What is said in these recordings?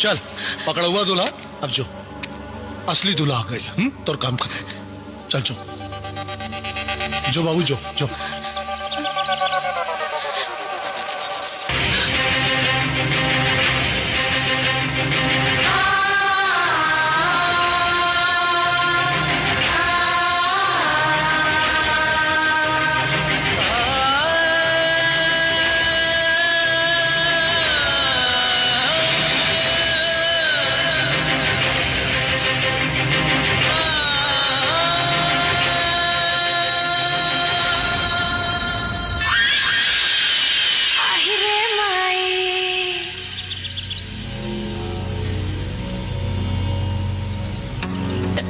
चल पकड़ा हुआ दूल्हा, अब जो असली दूल्हा आ गई। तोर काम खत्म, चल जो जो बाबू जो जो।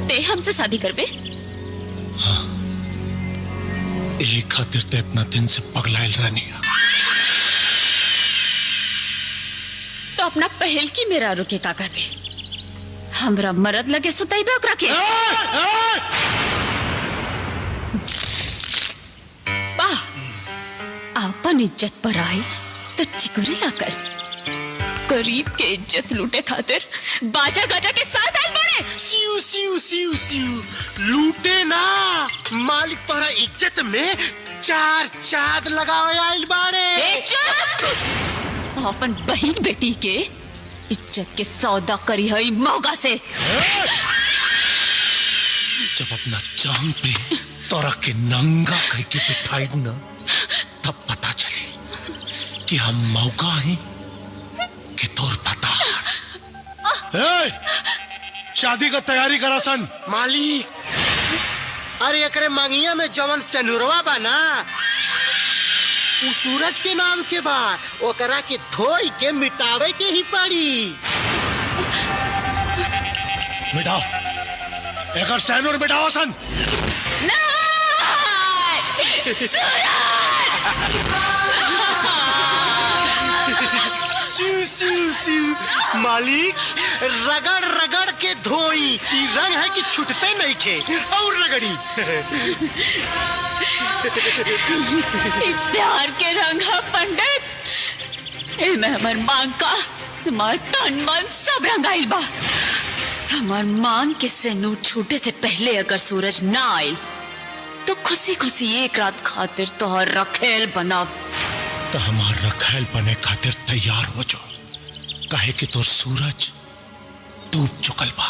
ते हमसे शादी करबे? हाँ, एक खातिर ते इतना दिन से पगलाइल रहनी। तो अपना पहल की मेरा रुके का करबे? हमरा मरद लगे सुतैबे ओकरा के? वाह, आपन इज्जत पर आए तो चिकुरे लाकर गरीब के इज्जत लूटे खातिर बाजा गाजा के साथ आए बड़े। सिउ सिउ सिउ सिउ लूटे ना मालिक, तोहरा इज्जत में चार चाँद लगावे आइल बाड़े। अपन बहन बेटी के इज्जत के सौदा करी हई मौका से। जब अपना जान पे तोरा के नंगा कह के बिठाई ना, तब पता चले कि हम मौका हैं कि तोर पता। ए, शादी का तैयारी करा सन। मालिक, अरे एकरे मांगिया में जवन सेनुरवा बा ना, उ सूरज के नाम के बा, ओकरा के धोई के मिटावे के ही पड़ी। मिटाओ एकर सेनुर, मिटाओ सन। नहीं सूरज! सिउ सिउ सिउ मालिक, रगड़ रगड़ के धोई, ई रंग है कि छुटते नहीं खे और रगड़ी। प्यार के रंग है पंडित, एमे हमार मांग का हमार तन मन सब रंगाइल बा। हमार मांग के सेनूर छूटे से पहले अगर सूरज ना आयल तो खुशी खुशी एक रात खातिर तोहर रखेल बनाब। तो हमार रखेल बने खातिर तैयार हो जो, काहे कि तोर सूरज डूब चुकल बा।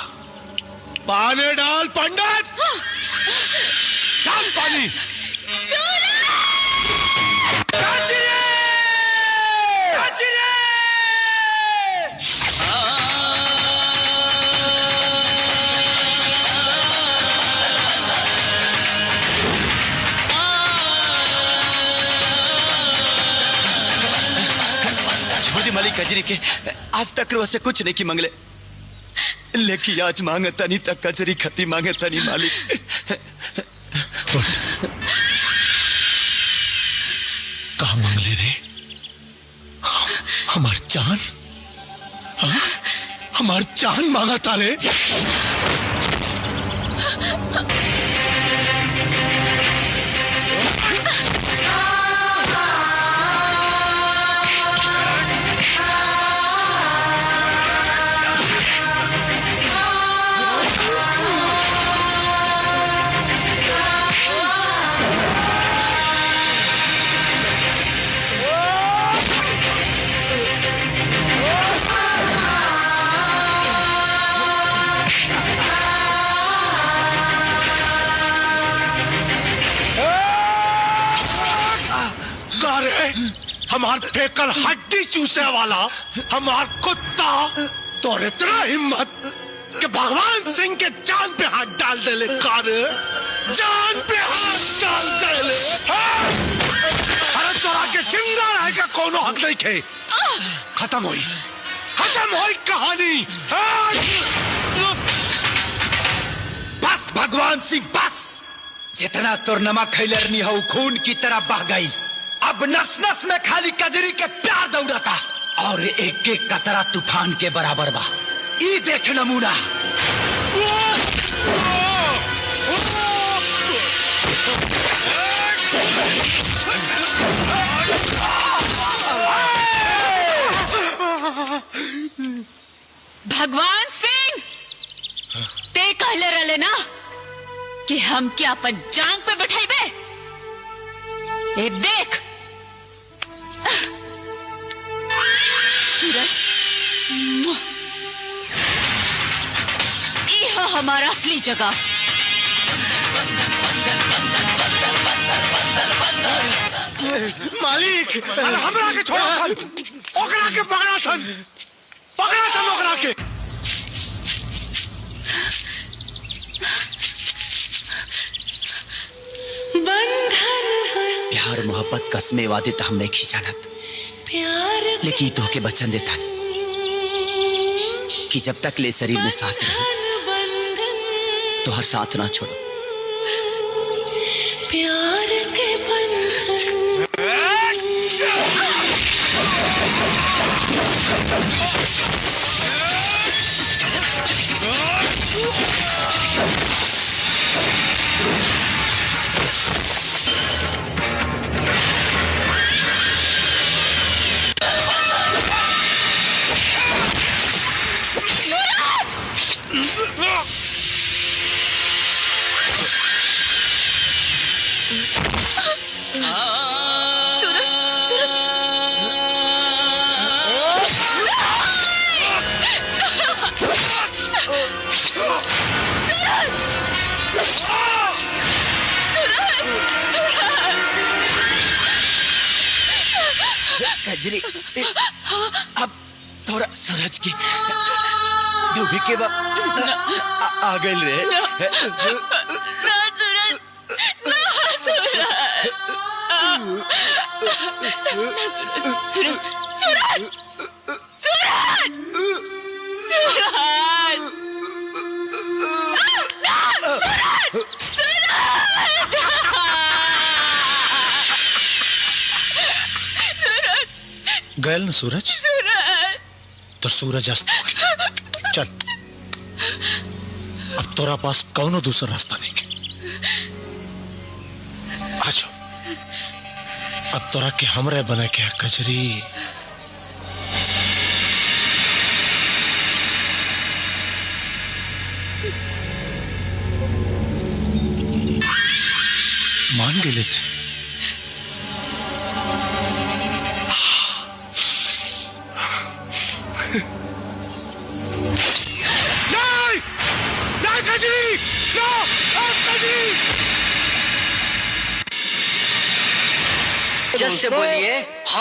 पानी डाल पंडित, डाल पानी। छोड़ मालिक कजरी के, आज तक से कुछ नहीं की मंगले, लेकिन आज मांगता नहीं तक कजरी खती मांगता नहीं मालिक। कहा मांगले रे? हमार जान, हाँ? हमार जान मांगा तारे। हमार फेकल हड्डी चूसे वाला हमार कुत्ता, तो इतना हिम्मत कि भगवान सिंह के जान पे हाथ डाल दे ले। कार जान पे हाथ डाल दे ले। अरे तोरा के जिंदा रहे का कोनो हक नहीं खे। खत्म हुई, खत्म हुई कहानी। बस भगवान सिंह बस, जितना तोर नमक खैलरनी हो खून की तरह बह गई, अब नस नस में खाली कजरी के प्यार दौड़ता और एक एक कतरा तूफान के बराबर बा। ई देख नमूना। भगवान सिंह, ते कहले रहले ना कि हम क्या अपन जांग पे बैठाइबे? ए देख सूरज, ई है हमारा असली जगह। मालिक, अरे हमरा के छोड़ा सन, ओकरा के पकड़ा सन, पकड़ा सन ओकरा के। बंधन प्यार मोहब्बत कसमे वादे तो हम नहीं जानत, प्यार लेकिन तो के बचन देता कि जब तक ले शरीर में सांस रहे बंधन तो हर साथ ना छोड़ो। प्यार के बंधन। सूरज, सूरज, कजरी, अब थोड़ा सूरज की डूबे के वक्त आ गए रे। ना सूरज, ना सूरज, ना सूरज, सूरज, सूरज, सूरज, सूरज, ना सूरज, सूरज, सूरज, गयल न सूरज, सूरज, तो सूरज अस्त हो गइल। चल, अब तोरा पास कौनो दूसरा रास्ता नहीं के। आजो अब तोरा के हमरे बने के है कजरी। मान गए थे। नहीं, नहीं कजरी, ना, कजरी। जज से बोलिए हम